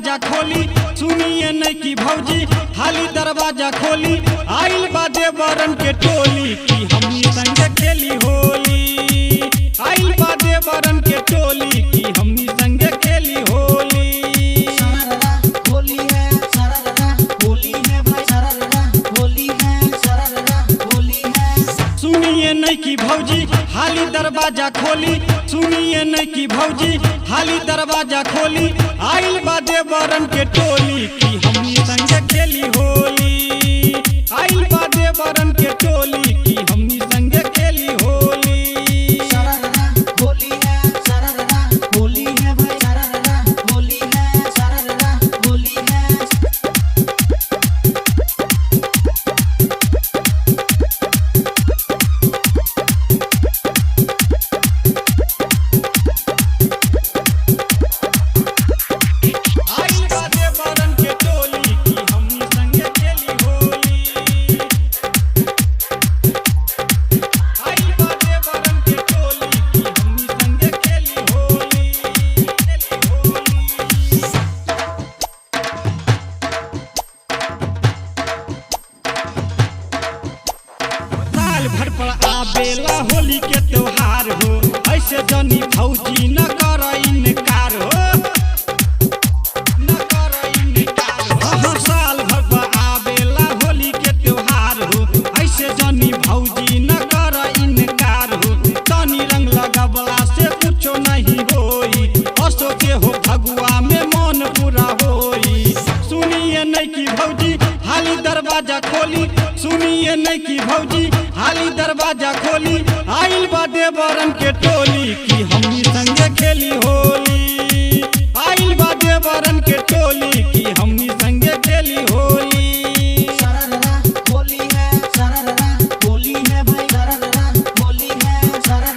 दरवाजा खोली, सुनिए नहीं की भौजी हाली दरवाजा खोली। आइल बा देवरन के टोली की हमनी संगे खेली होली। आइल बा देवरन के टोली की हमनी संगे खेली होली। सारा होली है, सारा होली है भाई, सारा होली है, सारा होली है। सुनिए नहीं की भौजी हाली दरवाजा खोली, सुनिए नहीं की भौजी हाली दरवाजा खोली। आइल बा देवरन के टोली की हमनी संगे खेली होली। आइल बा देवरन के टोली की हमनी संगे खेली होली। सारा होली है, सारा होली है भाई, सारा होली है, सारा होली है। आइल बा देवरन के टोली की हमनी संगे खेली होली। आइल बा देवरन के टोली की हमनी संगे खेली होली, खेली होली। साल भर पर आबेला होली के त्योहार हो, ऐसे जनी भौजी न कर इनकार हो, न कर इनकार हो। हाँ, साल भर पर आबेला होली के त्योहार हो, ऐसे जनी भौजी न कर इनकार हो। तनी रंग लगवला से कुछो नहीं होई, असो के हो फगुआ में मन पूरा होई। सुनिए नहीं की भौजी हाली दरवाजा खोली, सुनिए नहीं की भौजी हाली दरवाजा खोली। आइल बा देवरन के टोली की हमनी संगे खेली होली। आइल बा देवरन के टोली की हमनी संगे खेली होली। सारा होली है, सारा होली है भाई, सारा होली है, सारा।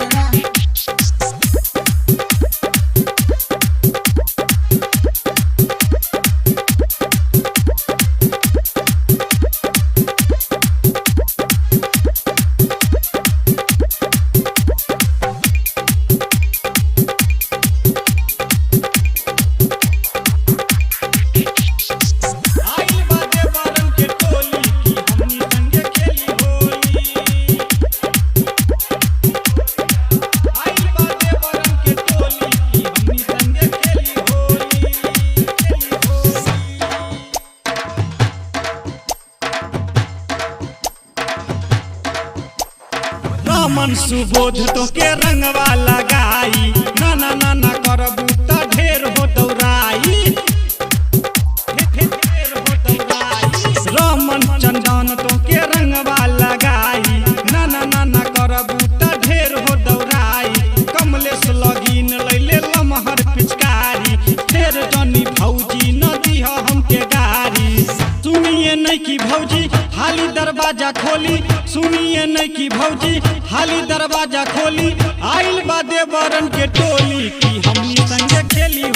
आइल बा देवरन के टोली की हमनी संगे खेली होली। आइल बा देवरन के टोली की हमनी संगे खेली होली, खेली होली। रमन सुबोध तो के रंगवा लगाई, ना ना ना ना करबू त ढेर हो दौराई, ढेर हो दौराई। रमन चंदन तो के रंगवा लगाई, ना ना ना ना करबू त ढेर हो दौराई। कमलेश लगिन लैले लमहर पिचकारी, फेर जनी भौजी न दीह हमके गारी। सुनिए नहीं की भौजी हाली दरवाजा खोली, सुनिए नहीं की भौजी हाली दरवाजा खोली। आइल बा देवरन के टोली की हमनी संगे खेली।